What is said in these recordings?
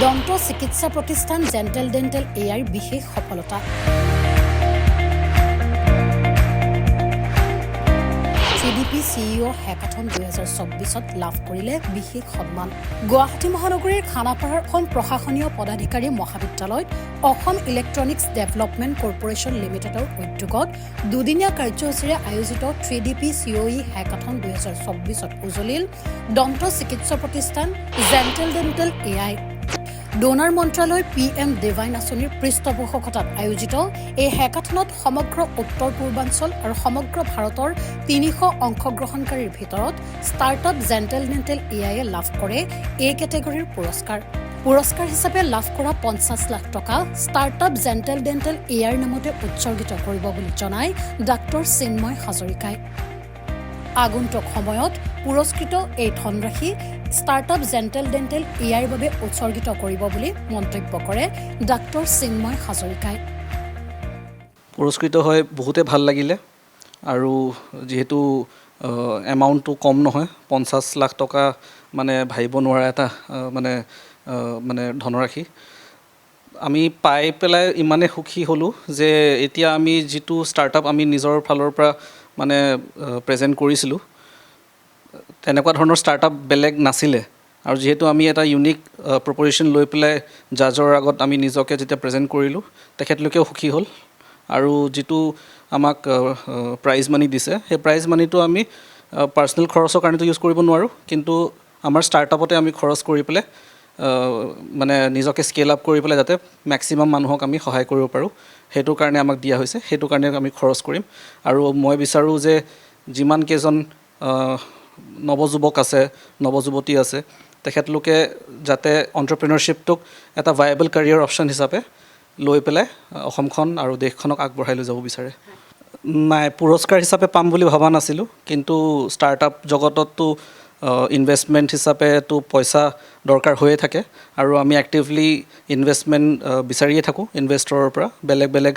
দন্ত চিকিৎসা প্ৰতিষ্ঠান জেণ্টেল ডেণ্টেল এআইৰ বিশেষ সফলতা। 3DP CEO hackathon 2024ত লাভ কৰিলে বিশেষ সন্মান। গুৱাহাটী মহানগৰীৰ খানাপাৰাৰ অসম প্ৰশাসনীয় পদাধিকাৰী মহাবিদ্যালয়ত অসম ইলেক্ট্ৰনিক্স ডেভেলপমেণ্ট কৰ্পৰেশ্যন লিমিটেডৰ উদ্যোগত দুদিনীয়া কাৰ্যসূচীৰে আয়োজিত 3DP চিঅ ই হেকাথন 2024ত উজলিল দন্ত চিকিৎসা প্ৰতিষ্ঠান জেণ্টেল ডেণ্টেল এআই। ডোনাৰ মন্ত্ৰালয় পিএম ডিভাইন আঁচনিৰ পৃষ্ঠপোষকতাত আয়োজিত এই হেকাথনত সমগ্ৰ উত্তৰ পূৰ্বাঞ্চল আৰু সমগ্ৰ ভাৰতৰ 300 অংশগ্ৰহণকাৰীৰ ভিতৰত ষ্টাৰ্টআপ জেণ্টেল ডেণ্টেল এআইয়ে লাভ কৰে এ কেটেগৰীৰ পুৰস্কাৰ। পুৰস্কাৰ হিচাপে লাভ কৰা 50 লাখ টকা ষ্টাৰ্টআপ জেণ্টেল ডেণ্টেল এআইৰ নামতে উৎসৰ্গিত কৰিব বুলি জনায় ডাক্তৰ চিন্ময় হাজৰিকাই। আগন্তুক সময়ত পুৰস্কৃত এই ধনৰাশি ষ্টাৰ্টআপ জেণ্টেল ডেণ্টেল এআইৰ বাবে উৎসৰ্গিত কৰিব বুলি মন্তব্য কৰে ডাক্তৰ চিন্ময় হাজৰিকাই। পুৰস্কৃত হৈ বহুতে ভাল লাগিলে আৰু যিহেতু এমাউণ্টটো কম নহয়, 50 লাখ টকা, মানে ভাবিব নোৱাৰা এটা মানে ধনৰাশি আমি পাই পেলাই ইমানেই সুখী হ'লোঁ যে এতিয়া আমি যিটো ষ্টাৰ্টআপ আমি নিজৰ ফালৰ পৰা মানে প্ৰেজেণ্ট কৰিছিলোঁ, তেনেকুৱা ধৰণৰ ষ্টাৰ্টআপ বেলেগ নাছিলে। আৰু যিহেতু আমি এটা ইউনিক প্ৰপজিশ্যন লৈ পেলাই জাজৰ আগত আমি নিজকে যেতিয়া প্ৰেজেণ্ট কৰিলোঁ, তেখেতলোকেও সুখী হ'ল। আৰু যিটো আমাক প্ৰাইজ মানি দিছে, সেই প্ৰাইজ মানিটো আমি পাৰ্চনেল খৰচৰ কাৰণেতো ইউজ কৰিব নোৱাৰোঁ, কিন্তু আমাৰ ষ্টাৰ্টআপতে আমি খৰচ কৰি পেলাই মানে নিজকে স্কেল আপ কৰি পেলাই যাতে মেক্সিমাম মানুহক আমি সহায় কৰিব পাৰোঁ, সেইটো কাৰণে আমাক দিয়া হৈছে। সেইটো কাৰণে আমি খৰচ কৰিম। আৰু মই বিচাৰোঁ যে যিমান কেইজন নৱযুৱক আছে, নৱযুৱতী আছে, তেখেতলোকে যাতে অণ্টাৰপ্ৰিনৰশ্বিপটোক এটা ভায়েবল কেৰিয়াৰ অপশ্যন হিচাপে লৈ পেলাই অসমখন আৰু দেশখনক আগবঢ়াই লৈ যাব বিচাৰে। নাই, পুৰস্কাৰ হিচাপে পাম বুলি ভবা নাছিলোঁ, কিন্তু ষ্টাৰ্টআপ জগতততো ইনভেষ্টমেণ্ট হিচাপেতো পইচা দৰকাৰ হৈয়ে থাকে আৰু আমি এক্টিভলি ইনভেষ্টমেণ্ট বিচাৰিয়ে থাকোঁ ইনভেষ্টৰৰ পৰা। বেলেগ বেলেগ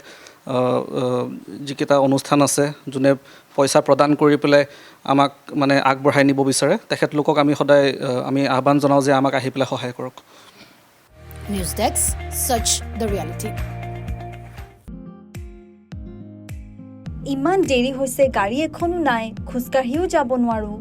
যিকেইটা অনুষ্ঠান আছে, যোনে পইচা প্ৰদান কৰি পেলাই আমাক মানে আগবঢ়াই নিব বিচাৰে, তেখেতলোকক আমি সদায় আমি আহ্বান জনাওঁ যে আমাক আহি পেলাই সহায় কৰক। News desk, Search the Reality. ইমান দেৰি হৈছে, গাড়ী এখনো নাই, খোজকাঢ়িও যাব নোৱাৰো।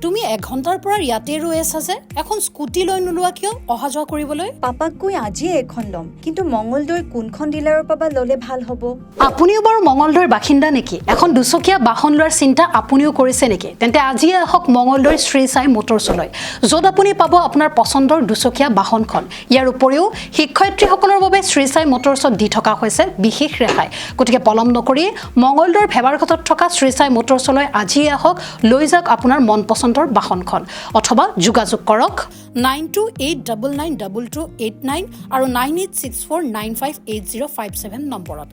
তুমি এঘণ্টাৰ পৰা ইয়াতে ৰৈ আছা যে, এখন স্কুটি লৈ নোলোৱা কিয় অহা যোৱা কৰিবলৈ? পাপাক কৈ আজিয়ে এখন ল'ম, কিন্তু মঙলদৈৰ কোনখন ডিলাৰৰ পৰা বা ল'লে ভাল হ'ব? আপুনিও বাৰু মঙলদৈৰ বাসিন্দা নেকি? এখন দুচকীয়া বাহন লোৱাৰ চিন্তা আপুনিও কৰিছে নেকি? তেন্তে আজিয়ে আহক মঙলদৈৰ শ্ৰী চাই মটৰ্ছলৈ, য'ত আপুনি পাব আপোনাৰ পচন্দৰ দুচকীয়া বাহনখন। ইয়াৰ উপৰিও শিক্ষয়িত্ৰীসকলৰ বাবে শ্ৰী চাই মটৰ্ছত দি থকা হৈছে বিশেষ ৰেহাই। গতিকে পলম নকৰি মঙলদৈৰ ভেবাৰঘাটত থকা শ্ৰী চাই মটৰ্ছলৈ আজিয়ে আহক, লৈ যাওক আপোনাৰ মন পচন্দৰ বাহনখন অথবা যোগাযোগ কৰক 928992289 আৰু 9864958057 নম্বৰত।